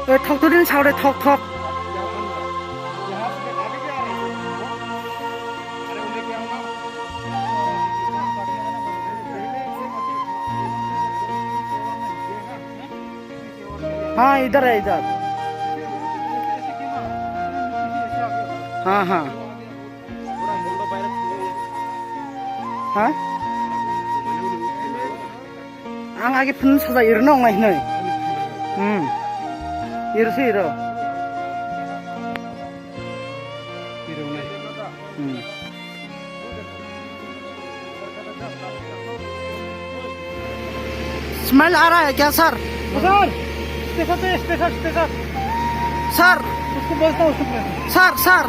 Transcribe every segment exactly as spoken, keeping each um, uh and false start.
Eh, thok to din sao de, thok, thok. हाँ, इधर है, इधर। हाँ, हाँ। हाँ? Ang agi phun saja irno ngai hnoi. Hmm. Irsi iro. Hmm. Smell आ रहा है क्या सर? सर, स्टेशन पे, स्टेशन, स्टेशन। सर। उसको बोलता हूँ, उसको बोलता हूँ। सर, सर,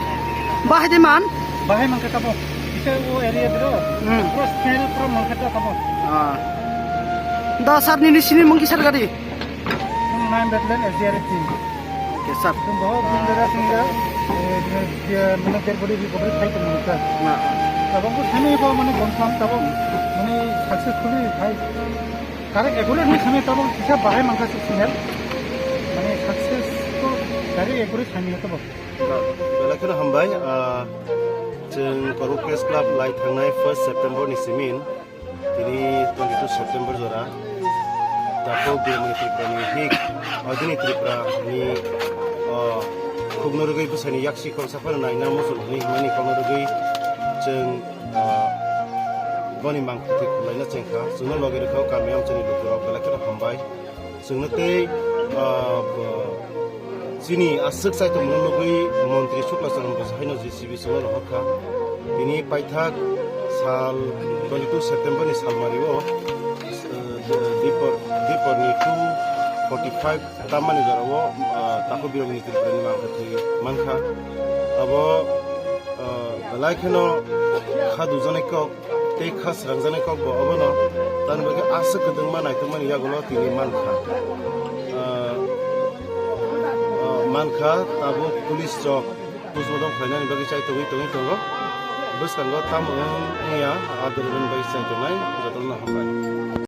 बाहरी मान। बाहरी मान के तबो। इसे वो एरिया दो। हम्म। पूरा स्मेल पूरा मान के तबो। हाँ। दा sir, nini sini mungkin sir gadi. Nine Battalion S D R F team. Oke, sir. Chwng bohok din dera chwng ya, eh, eh, mane dead body recovery khai tongmani sir. Na. Tabok bo thani bo mane confirm tabok mane successfully khai. Correct accurate ni thani tabok kisa bahai mangkha sir signal. Mane success to direct accurate thani tabok. Belai kheno hambai, ah, chwng Kormo Press Club lai thangnai first September ni simin. Tini twenty two September jora. Takhuk Birmoni Tripura ni hik, Odini Tripura ni, o, khukno rwgwi bwsani yaksi khoroksa phano naina muchung hwnwi himani kokno rwgwi chwng, o, boni mangkhwtwi khwlaina chengkha. Chwngno logi rwkha o kami amchaini lukurok belai kheno hambai. Chwngno tei, ah, bo, chini aswk chaitomno nugwi montri Sukla Charan Bwsa haino J C B chwngno rohorkha. Tini paithak sal twenty two September ni salmario, eh, dipor, diporni two forty five tammani jorao, ah, Takhuk Birmoni Tripura ni mangkha thwi mankha. Abo, ah, belai kheno kha dujaknai kok. Tei kha srangjaknai kok bo obono tamni bagwi aswk kwdwngma naitokmani yagulo tini mankha. Ah, ah, mankha tabuk police rok postmortem khlainani bagwi chaitogwi tongwi tongo. Bwskango tamo wng wngya a dwlwrwni bagwi chaitongnai jotono hambai.